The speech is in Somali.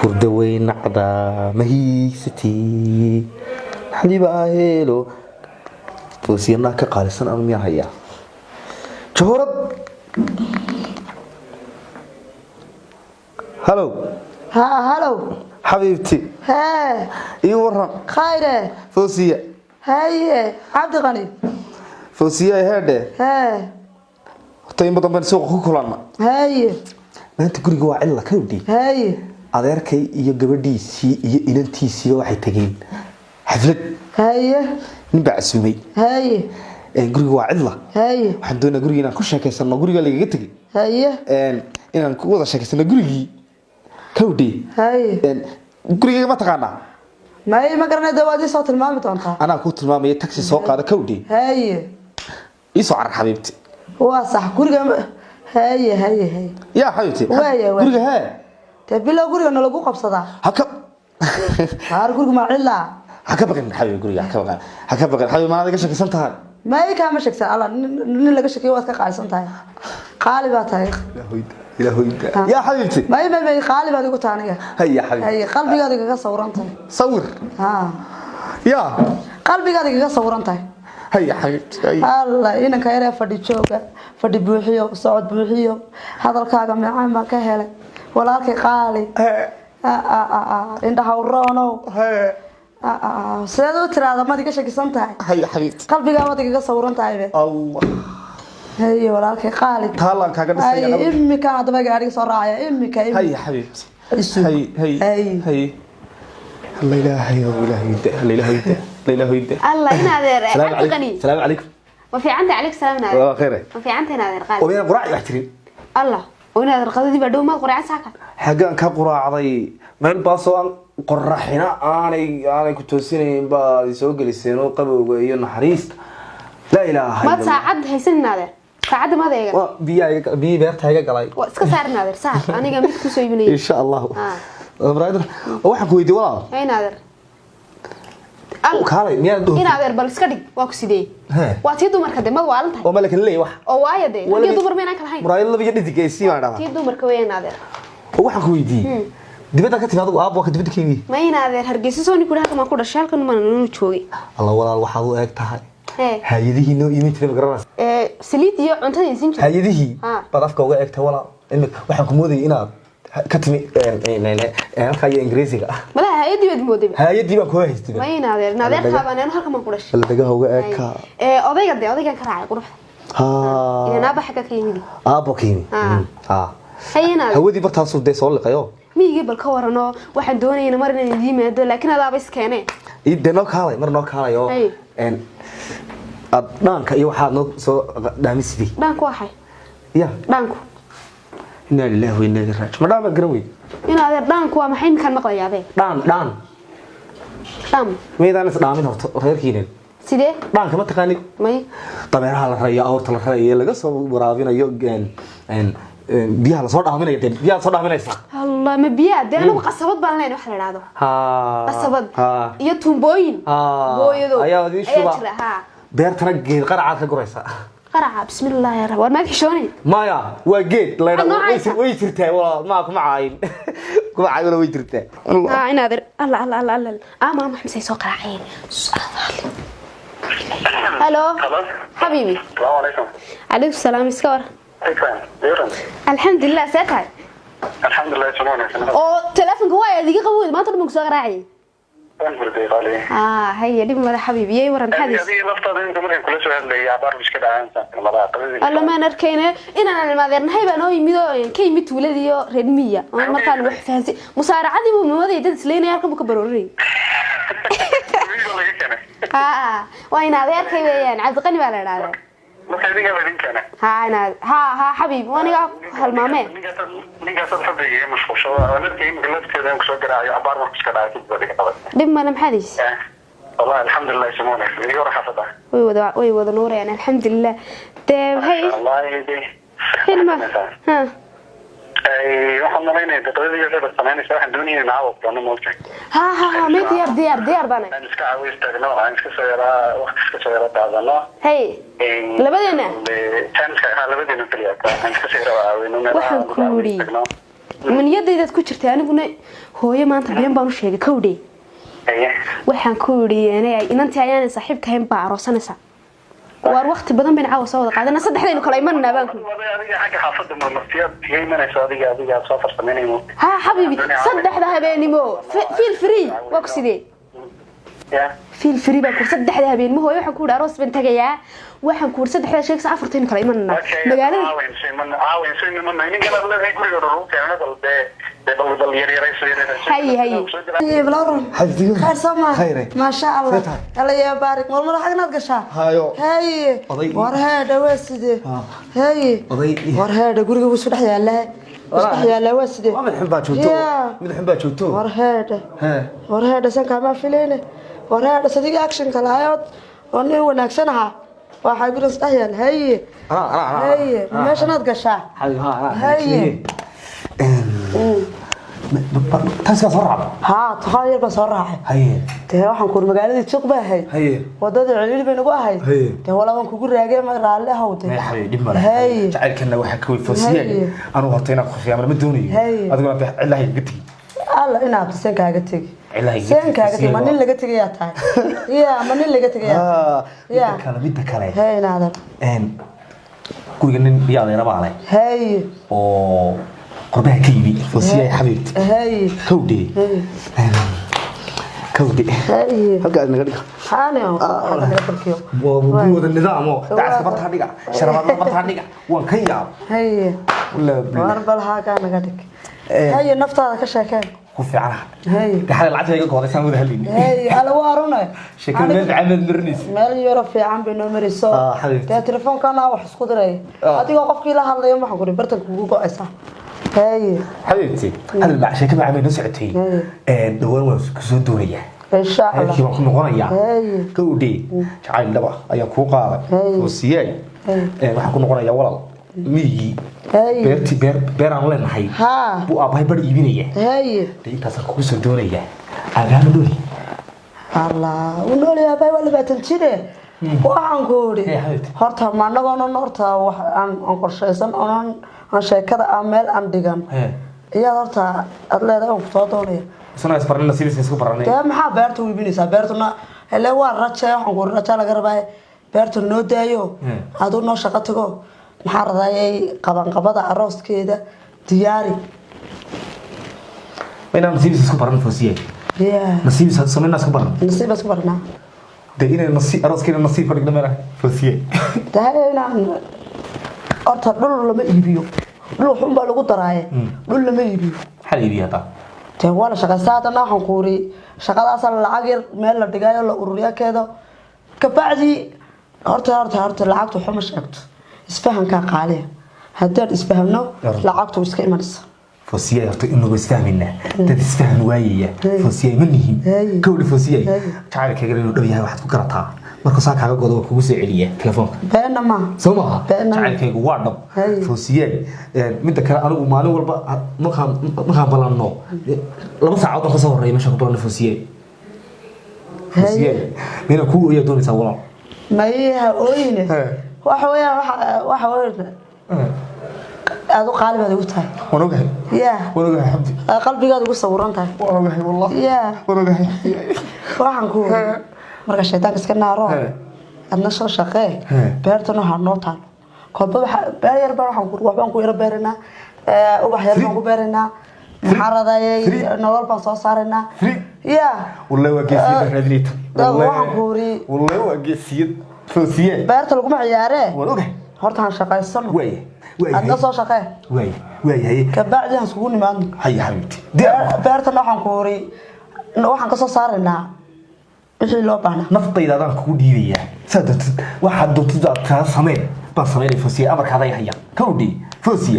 Hurda weynacda mahiigsatii xalibaa helo foosiyanaa ka qaalisan ama miyaa hayaa jahorad. Halow. Ha, halow. Xabiibti. Hee. Ii waran. Khayre. Foosiya. Haye, Cabdiqani. Foosiya, heedhe. Hee. Horta in badan baan suuqa ku kulanna. Haye. Maanta guriga waa cilla ka wdhi. Haye. Adeerkay iyo gabadhiisii iyo inantiisiiba waxay tageen xaflad. Haye. Nin baa casuumay. Haye. Guriga waa cidla. Haye. Waxaan doonaa guriga inaan ku sheekaysano, guriga lagaga tegay. Haye. Inaan ku wada sheekaysano gurigii kawdhi. Haye. Gurigayga ma taqaanaa? May, ma garanay, dee waad ii soo tilmaami doontaa. Anaa kuu tilmaamaya, taxi soo qaada kawdhi. Haye. Ii soo carar, xabiibti. Waa sax, guriga haye, haye, haye. Yaa xabiibti. Waaya, waaya. Guriga hee. Dee bilow, guriga nalagu qabsadaa. Haka. Haar, guriga ma cilaa? Ha ka baqin, xabiib, guriga ha ka baqin, ha ka baqin, xabiib. Maanaad iga shakisan tahay? May, kaama sheegsan. Alla, nin laga shakiyo waad ka qaalisan tahay, qaali baa tahay. Ilaahoyda, ilaahoyda, yaa xabiibti. May, may, may, qaali baad igu tahay aniga. Haya, xabiib. Haye, qalbigaad igaga sawiran tahay. Sawir. Ha. Yaa. Qalbigaad igaga sawiran tahay. Haya, xabiibti, haya. Alla, inanka yaree fadhi jooga, fadhi buuxiyo, socod buuxiyo, hadalkaaga macaan baan ka helay, walaalkay qaali. Hee. Ah, ah, ah, ah, indhaha uroonow. Hee. Ah, ah, ah, sideed u tiraahda maad iga shakisan tahay? Haya, xabiibti. Qalbigaa waad igaga sawiran tahay be. Allah. Haye, walaalkay qaali. Taalaan kaaga dhisaya. Haye, imika haddaba gaadhiga soo raacaya imika. Haya, imika. xabiibti. Isu. Hay, hay. Hay. Hay. Alla, ilaahay ow, ilaahay da, alla, ilaahay da, alla, ilaahay da. Allah, in adeer. Salaamu Cabdiqani. calaykum, salaamu calaykum. Ma fiicanta? Calaykum salaam, in adeer. Waa khayre. Ma fiicanta, in adeer qaali? Oo miyaan quraac wax jirin? Allah, oo in adeer, qadadii baa dhow, maad quraacan saaka? Xaggaan ka quraacday? Meel baasoo aan qoraxina aanay ku toosinayn baad soo geliseen oo qabowga iyo naxariista, laa ilaaha Maad illa Allah. saacad haysan, in adeer? Saacadda maad eegan? Waa biyaha biyihii beerta iga galay. Waa iska saar, in adeer, saar, aniga mid kusoo iibinaya. Insha allahu. Ah. Waxaan ku weydiiyey, walaal. In adeer, Allah. Kaalay, miyaad dhoofin? In adeer, bal iska dhig, waa ku sidee? Hee. Waa tii dumarka de, mad waalan tahay? Oo ma la kala leeyahay wax? Oo waaya dee, rag iyo dumar maynaan kala hayn. Muraayad laba iyo dhidig ee sii baan dhahaa. Tii dumarka weya, in adeer. Oo waxaan ku weydiiyey, dibadda ka timi adigu? Aab waa ka dibadda ka yimi. Ma, in adeer, Hargeysa soo ni kudhi, halkan baan ku dhashay, halkan baan nuu joogay. Alla, walaal, waxaad u eeg tahay Hee. Hay-adihii noo iimin jiray, ma garanaysa? Ee, saliid iyo cuntada isin jiray. Hay-adihii. Ha. Baad afka uga eegtay, walaal. Imika waxaan ku moodayay inaad ka timi halkaa iyo Ingiriisiga. Malaha hay-addii baad moodayba. Hay-adii baan kuga haystay. Ma, in adeer, in adeerkaa baan anu, halkan baan ku dhashay. Alla, dhagaha uga eegka. Ee, odayga dee, odaygan ka raacay quruxda. Ha. Idan aaba xagga ka yimid. Aabbo ka yimi. Ha. Ha. Haye, in adeer. Hawadii bartaasuu dee soo liqayo. Miyigii bal ka waranoo, waxaan doonayna mar inaan idiin yimaado, laakiin adaaba iskeenee. Dee noo kaalay, mar noo kaalay oo Hay. Aad dhaanka iyo waxaad noo soo dhaamisidii. Dhaanku waxay? Ya. Dhaanku? Inaa lillahi wa inaa ilaihi raajiun. Ma dhaan baad garan weyd? In adeer, dhaanku waa maxay? Imkaan maqlaya adeer. Dhaan, dhaan. Dhaam? Maydaan is dhaamin horta reerkiinan? Sidee? Dhaanka ma taqaanid? May. Dameeraha la rayo, awrta la rayo, laga soo waraabinayo biyaha lasoo dhaaminayo, dee biyaha soo dhaaminaysa. Allah, ma biyaa dee? Anagu qasabad baan leenahay, wax la idhaahdo Ha. qasabad ha iyo tuumbooyin. Ha. Booyado. Ayaa idiin shuba. Jira ha. Beertana geed qaracaad ka guraysa. Qaraca? Bismillaahi rahmaan, war maad xishoonay? Maya, waa geed la Ad noocaysa? Way jirtaa, walaal, ma kuma caayin, kuma caayin, way jirtaa. Ha, in adeer, alla, alla, alla, alla, ama maxay soo qaraaceen? Halo. Hello. Xabiibi. السلام عليكم. Calaykum salaam, iska war. كيف ديرن؟ Alxamdulilah, see tahay? الحمد لله، تمام. Oo telefonka waa adiga qabood, maanta dhan baan kusoo qaraacayay. Waan hurday, qaali. Ah, haye, dhib mada, xabiibi, yay waran, maxaad? Adiga laftaada inta markaan kula soo hadlayay abaar iska dhacaan malaa qadadii. Alla, maan arkayne inaan ilmaadeernahay baa noo yimid oo ka yimid tuuladii iyo reer miya oo markaan wax fahansi musaaracadii buu mamadaya, dad isleynaya halkan buu ka baroorinayay. Wiil laga keenay. Ha, waa in adeerkay weeyaan, Cabdiqani baa la idhahdaa. Marka idinka baa idin keenay. Ha, inaad ha, ha, xabiib, waa aniga halmaamee. Ninkaasaad xubbiga iga mashquulshada waan arkay imika lafteeda aan kusoo garaacayo abaar marku iska dhacay kadib baa iga qabay. Dhib male, maxaad hayse? والله الحمد لله، يسمونك iga war xaafada. Way wada nuurayaan, alxamdulilah, dee hay. Allah yahdi. Xilma ha. Ay, waxaan malaynaya daqadadii wixii baad samaynaysaa, waxaan doonayay in caawa doono moogtay. Ha, ha, ha, may, diyaar, diyaar, diyaar baanay. Aan iska caawa istaagno, aan iska soo yaraa waqti, iska soo yara daadano. Hay, labadeena. Chance ha, labadeena keliya aan iska soo yara caawino. Waxaan ku yidhi, Maniyadaydaad ku jirtay. Aniguna hooyo maanta been baan u sheegay, kowdhe. Haye. Waxaan ku idhi inantii ayaanay saaxiibka hayn baa aroosanaysaa. Waar waqti badan bayna caawa soo wada qaadana, saddexdaynu kala imananaa baan ku. Adiga xagga xaafadda marmartiyaad iga imanayso, adiga soo farsameynaymo. Haa xabiibi, 3da habeenimo feel free waa ku sidee? Ya. Feel free baan ku 3da habeenimo. Hooyo waxaan ku idhi aroos baan tagayaa. Waxaan ku idhi 3da sheegsa, 4taynu kala imananaa magaalada. Ninkan leedahay guriga dhuru keena, bal dee bal yar yarayso, yarayso. Haye, haye. Balawran. Xabdiyo. Khayr soo maa? Khayre. Maasha Allah. See tahay? Alla yaa baarik. War madax xagnaad gashaa? Hayo. Haye. Oday. War heedha, waa sidee? Ah. Haye. Oday. War heedha, guriga wuu isku dhex yaallaa. Isku dhex yaallaa, waa sidee? Waa mid xun baa joogto. Yeah. Mid xun baa joogto. War heedha. Hee. War heedha, san kaamaa filayne. War heedha, sadiga actionka lahayood oo nin wanaagsan ahaa. Waxaa guriga isku dhex yaal. Haye. Anaa anaa anaa. Haye. Meeshanaad gashaa? Xabib, haa, anaa. Haye. Taas baa soo raacda. Haa, tukaan yar baan soo raacay. Haye. Dee waxaan kuur magaaladii jiq baa ahayd. Haye. Wadadii ciriiri bay nagu ahayd. Haye. Dee walaa waan kugu raagay, ma raalli ahowde. May xabib, dhib male. Haye. Jacaylkana waxaa ka wey foosiyay. Haye. Anigu horta inaan ku khiyaamana ma doonayo. Haye. Adiguna dee cilaha iga tegi. Alla inaad seen kaaga tegi. Cilaha iga Seen tegi. kaaga tegi, ma nin laga tegayaa tahay? Ya, ma nin laga tegayaa? Ah, midda Ya. kale, midda kale. Hey inaadan. Guriga nin iyo adeera baa leh Hey. oo qurbaha ka yimi, foosiyay xabiibti. Hey. Kowdhe. Hey. Kowdhe. Hey. Halka aad naga dhiga. Haane oo naga barkiyo. Waa wada nidaam oo dacaska bartaa dhiga, sharabaadna bartaa dhiga, waan ka yaab. Hey. Wallaahi. War bal haagaa naga dhig. Hey, naftaada ka sheekeen. Ku fiicanaha. Hey. Dee xalay lacagta iga gooday saan wada hadlayni. Hey, alla waa runay. Sheekada meel fiican baad marinaysa. Meel yaro fiican bay noo marayso. Ah, xabiibti. Dee telefoonkaana wax isku diray. Ah. Adigoo qofkii la hadlayo waxaan kuri bartanka kugu go'aysaa. Hey. Xabiibti, hadal baa sheeka macaan bay noo socotay. Hey. Dhowaan waan ku soo doonayaa. Insha Allah. Heerkii baan ku noqonayaa. Hey. Gowdhe, jacayl dhaba ayaan kuu qaaday. Hey. Foosiyay. Hey. Waxaan ku noqonayaa walaal miyigii. Hey. Beertii beer aan leenahay Haa. buu aabbahay bar iibinaya. Hey. Dee intaasaan kugu soo doonayaa. Aabaha ma nooli? Allah, uu nool yahay waa 20 jire. Waxaan ku uri Hey, xabiibti. horta ma anagoonan horta wax aan qorshaysan oonan aan sheekada aan meel aan dhigan. Hey. Iyaad horta aad leedahay waan ku soo doonaya. Isna isbarnay, nasiibisa isku baranay. Dee maxaa beerta u iibinaysaa? Beertuna hele waa raje, waxaan ku uri raja laga rabaa, beerta noo daayo. Aduu noo shaqo tago, maxaa radayay qabanqabada arooskeeda diyaari. Ma inaan nasiibisa isku baran, foosiyay? Yeah. Nasiibisa samaynaa isku baran. Nasiib baan isku baranaa. Dee inay nasiib arooskeena nasiib ka dhigna meelaha, foosiyay. Dee inaan horta dhul lama iibiyo, dhul waxun baa lagu daraaye, dhul lama iibiyo. Maxaa la iibiyaa hadda? Dee waa la shaqaystaa. Haddana waxaan ku uri shaqadaasa lacag yar meel la dhigayo la ururiya keedo kabacdi horta lacagtu waxba ma sheegto, isfahankaa qaaliya. Haddaan isfahamno Yarun. lacagtu iska imanaysa. Foosiyay, horta inagu isfahmaynaa, dad isfahmi waayaya Hey. foosiyay ma nihin. Hey. Kowdhi, foosiyay, Hey. jacaylkaygana inuu dhow yahay waxaad ku garataa markuu saa kaaga godo waa kugu soo celiya telefoonka. Beenna maaha. Soo maaha? Beenna. Jacaylkaygu waa dhab. Hey. Foosiyay, midda kale, anigu maalin walba markaan ballanno 2 saacadood baan kasoo horreeya meeshaan ku ballanno. Foosiyay, foosiyay, mina kuu ooyaa doonaysaa walaal? Mayaha ooyine. Hey. Waxa weeyaan waxa weeyaan aad u qaali baad igu tahay. Waan ogahay. Ya. Waan ogahay, xabdi. Qalbigaad igu sawiran tahay. Waan ogahay wallah. Ya. Waan ogahay. Waxaan ku uri marka shaydaanka iska naaro. Hey. Adna soo shaqee. Hey. Beertana waxaa noo taalo kolba waxa beer yar baan waxaan ku waxbaan ku yara beeraynaa, ubax yar baan ku beeraynaa, maxaa radayay. Three. Nolol baan soo saaraynaa. Three. Ya. Wallahi waa geesiyad baan raadinayta. Waxaan ku uri Wallahi waa geesiyad, foosiye. Beerta laguma ciyaaree. Waan ogahay. Horta aan shaqaysano. Waaya, waaya. Adna soo shaqee. Waaya, waayahay. Kabacdi aan iskugu nimaadno. Haya xabiibti, diyaar. Beertana waxaan ku uri waxaan kasoo saaraynaa wixii loo baahnaa. Naftayda adaan kugu dhiibayaa, saa doontid waxaad doontid aad kaa sameen baan samaynaya, foosiye. Amarkaada haya, kowdhi, foosiye.